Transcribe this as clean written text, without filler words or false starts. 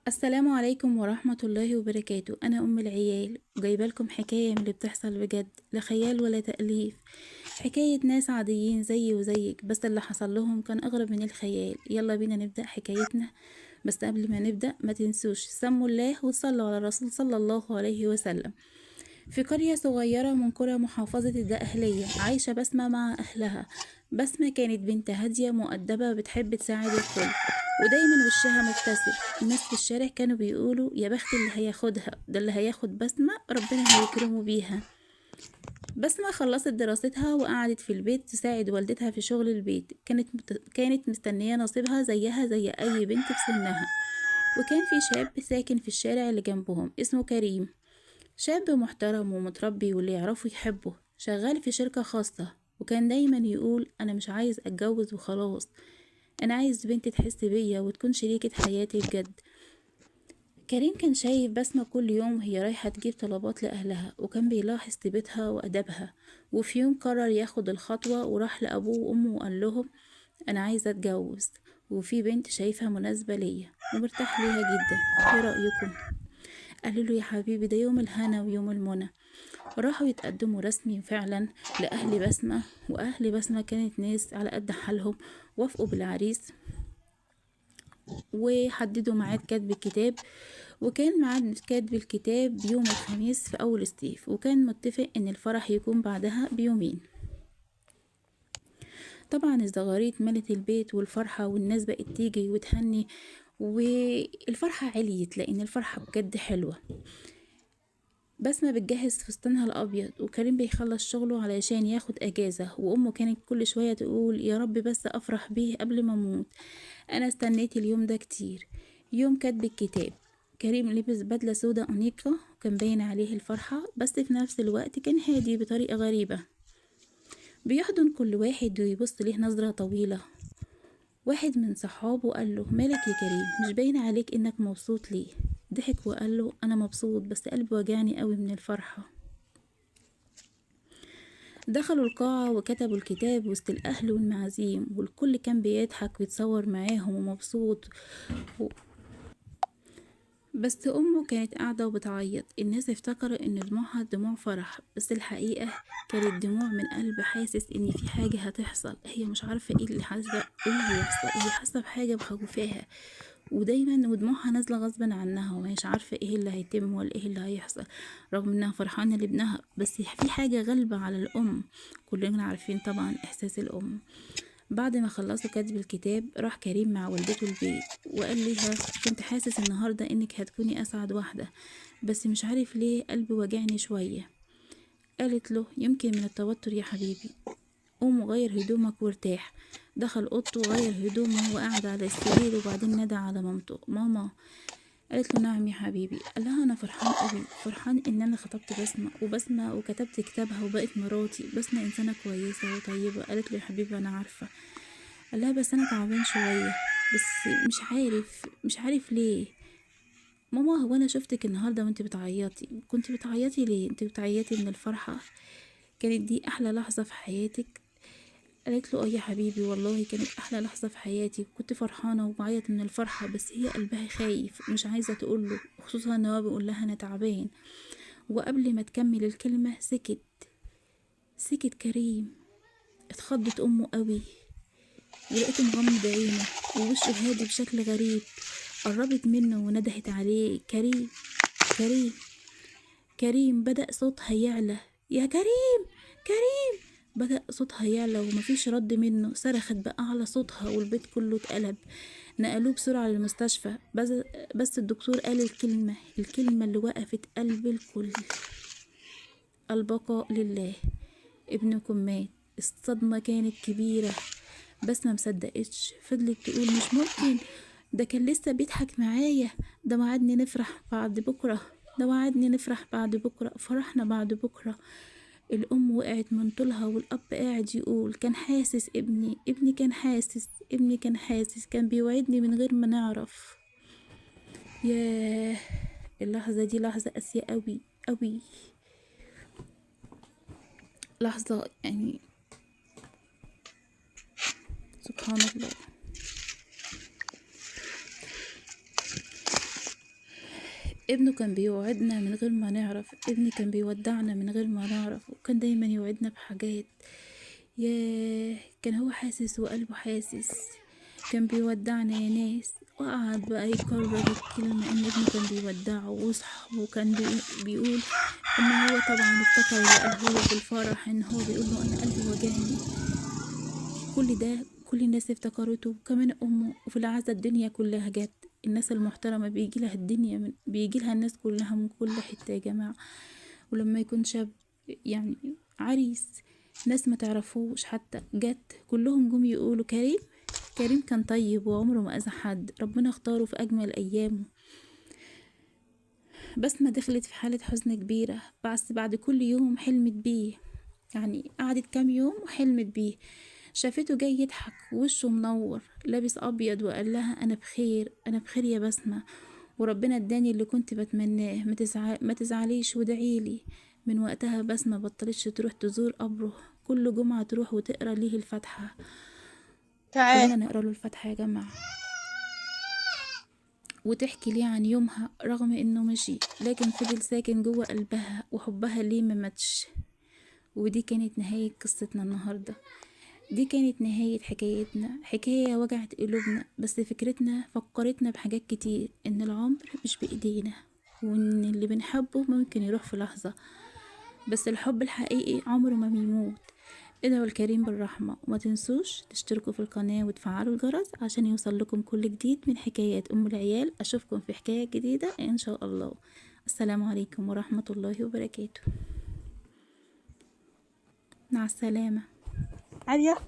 السلام عليكم ورحمة الله وبركاته. أنا أم العيال وجايبة لكم حكاية من اللي بتحصل بجد، لا خيال ولا تأليف، حكاية ناس عاديين زيي وزيك، بس اللي حصل لهم كان أغرب من الخيال. يلا بينا نبدأ حكايتنا، بس قبل ما نبدأ ما تنسوش سموا الله وصلوا على الرسول صلى الله عليه وسلم. في قرية صغيرة من قرى محافظة الدقهلية عايشة بسمة مع أهلها. بسمة كانت بنت هادية مؤدبة، بتحب تساعد الكل ودايما وشها مبتسم. الناس في الشارع كانوا بيقولوا يا بخت اللي هياخدها، ده اللي هياخد بسمة ربنا هيكرمه بيها. بسمة خلصت دراستها وقعدت في البيت تساعد والدتها في شغل البيت. كانت مستنية نصيبها زيها زي أي بنت في سنها. وكان في شاب ساكن في الشارع اللي جنبهم اسمه كريم، شاب محترم ومتربي واللي يعرفه يحبه، شغال في شركة خاصة، وكان دايما يقول أنا مش عايز أتجوز وخلاص، أنا عايز بنت تحس بيا وتكون شريكة حياتي بجد. كريم كان شايف بسمة كل يوم وهي رايحة تجيب طلبات لأهلها، وكان بيلاحظ طيبتها وأدبها. وفي يوم قرر ياخد الخطوة وراح لأبوه وأمه وقال لهم أنا عايزة أتجوز، وفي بنت شايفها مناسبة ليا ومرتاح ليها جدا، ايه رأيكم؟ قالوا له يا حبيبي ده يوم الهنا ويوم المنى. راحوا يتقدموا رسمي فعلا لأهل بسمة، وأهل بسمة كانت ناس على قد حالهم، وافقوا بالعريس وحددوا ميعاد كتب الكتاب. وكان ميعاد كتب الكتاب يوم الخميس في أول الصيف، وكان متفق إن الفرح يكون بعدها بيومين. طبعا الزغاريت ملت البيت والفرحة، والناس بقت تيجي وتهني، والفرحة عليت لأن الفرحة بجد حلوة. بسمة بتجهز فستانها الأبيض، وكريم بيخلص شغله علشان ياخد أجازة، وأمه كانت كل شوية تقول يا رب بس أفرح بيه قبل ما أموت، أنا استنيت اليوم ده كتير. يوم كتب الكتاب كريم لبس بدلة سودة أنيقة، وكان باين عليه الفرحة، بس في نفس الوقت كان هادي بطريقة غريبة، بيحضن كل واحد ويبص ليه نظرة طويلة. واحد من صحابه قال له مالك يا كريم، مش باين عليك انك مبسوط ليه؟ ضحك وقال له انا مبسوط بس قلبي وجعني قوي من الفرحة. دخلوا القاعة وكتبوا الكتاب وسط الاهل والمعازيم، والكل كان بيضحك ويتصور معاهم ومبسوط بس امه كانت قاعدة وبتعيط. الناس افتكروا ان دموعها دموع فرح، بس الحقيقة كانت دموع من قلب حاسس ان في حاجة هتحصل، هي مش عارفة ايه اللي حاسة ايه اللي هيحصل، هي حاسة بحاجة مخوفاها ودايما ودموعها نازلة غصبا عنها، ومش عارفة ايه اللي هيتم ولا ايه اللي هيحصل، رغم انها فرحانة لابنها، بس في حاجة غالبة على الام، كلنا عارفين طبعا احساس الام. بعد ما خلصوا كتب الكتاب راح كريم مع والدته البيت وقال لها كنت حاسس النهاردة انك هتكوني اسعد واحدة، بس مش عارف ليه قلبي وجعني شوية. قالت له يمكن من التوتر يا حبيبي، قوم وغير هدومك وارتاح. دخل اوضته وغير هدومه وقعد على السرير، وبعدين نادى على مامته. ماما. قالت له نعم يا حبيبي. قال لها انا فرحان قوي، فرحان ان انا خطبت بسمة وبسمة وكتبت كتابها وبقت مراتي، بسمة انسانة كويسة وطيبة. قالت له يا حبيبي انا عارفة. قال لها بس انا تعبان شوية، بس مش عارف ليه. ماما هو انا شفتك النهاردة وانت بتعيطي، كنت بتعيطي ليه؟ انت بتعيطي من الفرحة، كانت دي احلى لحظة في حياتك؟ قالت له اه يا حبيبي والله كانت احلى لحظة في حياتي، كنت فرحانة وبعيط من الفرحة. بس هي قلبها خايف مش عايزة تقوله، خصوصا ان هو بيقول لها انا تعبان. وقبل ما تكمل الكلمة سكت كريم. اتخضت امه قوي ولقيته مغمض عينه ووشه هادي بشكل غريب. قربت منه وندهت عليه كريم كريم كريم. بدأ صوتها يعلى، يا كريم كريم. بدأ صوتها يعلى ومفيش رد منه. صرخت بأعلى صوتها والبيت كله اتقلب. نقلوه بسرعة للمستشفى، بس الدكتور قال الكلمة اللي وقفت قلب الكل، البقاء لله، ابنكم مات. الصدمة كانت كبيرة، بس ما مصدقتش، فضلت تقول مش ممكن، ده كان لسه بيضحك معايا، ده وعدني نفرح بعد بكرة، ده وعدني نفرح بعد بكرة، فرحنا بعد بكرة. الأم وقعت من طولها والأب قاعد يقول كان حاسس ابني، ابني كان حاسس، ابني كان حاسس، كان بيوعدني من غير ما نعرف. ياه اللحظة دي لحظة قاسية قوي قوي، لحظة يعني سبحان الله. ابنه كان بيوعدنا من غير ما نعرف، ابني كان بيودعنا من غير ما نعرف، وكان دايما يوعدنا بحاجات. ياه، كان هو حاسس وقلبه حاسس، كان بيودعنا يا ناس. وقعد بقى يكرر الكلمة ان ابنه كان بيودعه، وصحبه كان بيقول ان هو طبعا افتكر اللي قاله له في الفرح، ان هو بيقول له انا قلبي وجعني. كل ده كل الناس افتكرته، وكمان امه. وفي العزا الدنيا كلها جت، الناس المحترمة بيجي لها الدنيا من بيجي لها الناس كلها من كل حتة يا جماعة. ولما يكون شاب يعني عريس، ناس ما تعرفوش حتى جت، كلهم جم يقولوا كريم. كريم كان طيب وعمره ما أذى حد، ربنا اختاره في أجمل أيامه. بسمة دخلت في حالة حزن كبيرة، بس بعد كل يوم حلمت بيه، يعني قعدت كام يوم وحلمت بيه. شافته جاي يضحك وشه منور لابس أبيض، وقال لها أنا بخير، أنا بخير يا بسمة، وربنا اداني اللي كنت بتمناه، ما تزعليش ودعيلي. من وقتها بسمة بطلتش تروح تزور قبره، كل جمعة تروح وتقرأ ليه الفاتحة. تعال. كلنا نقرأ له الفاتحة يا جماعة، وتحكي ليه عن يومها رغم انه مشي، لكن فضل ساكن جوه قلبها، وحبها ليه ما ماتش. ودي كانت نهاية قصتنا النهاردة، دي كانت نهاية حكايتنا، حكاية وجعت قلوبنا، بس فكرتنا فكرتنا بحاجات كتير، ان العمر مش بإيدينا، وان اللي بنحبه ممكن يروح في لحظة، بس الحب الحقيقي عمره ما بيموت. ادعوا الكريم بالرحمة، وما تنسوش تشتركوا في القناة وتفعلوا الجرس عشان يوصل لكم كل جديد من حكايات أم العيال. أشوفكم في حكاية جديدة إن شاء الله. السلام عليكم ورحمة الله وبركاته. مع السلامة. عالية.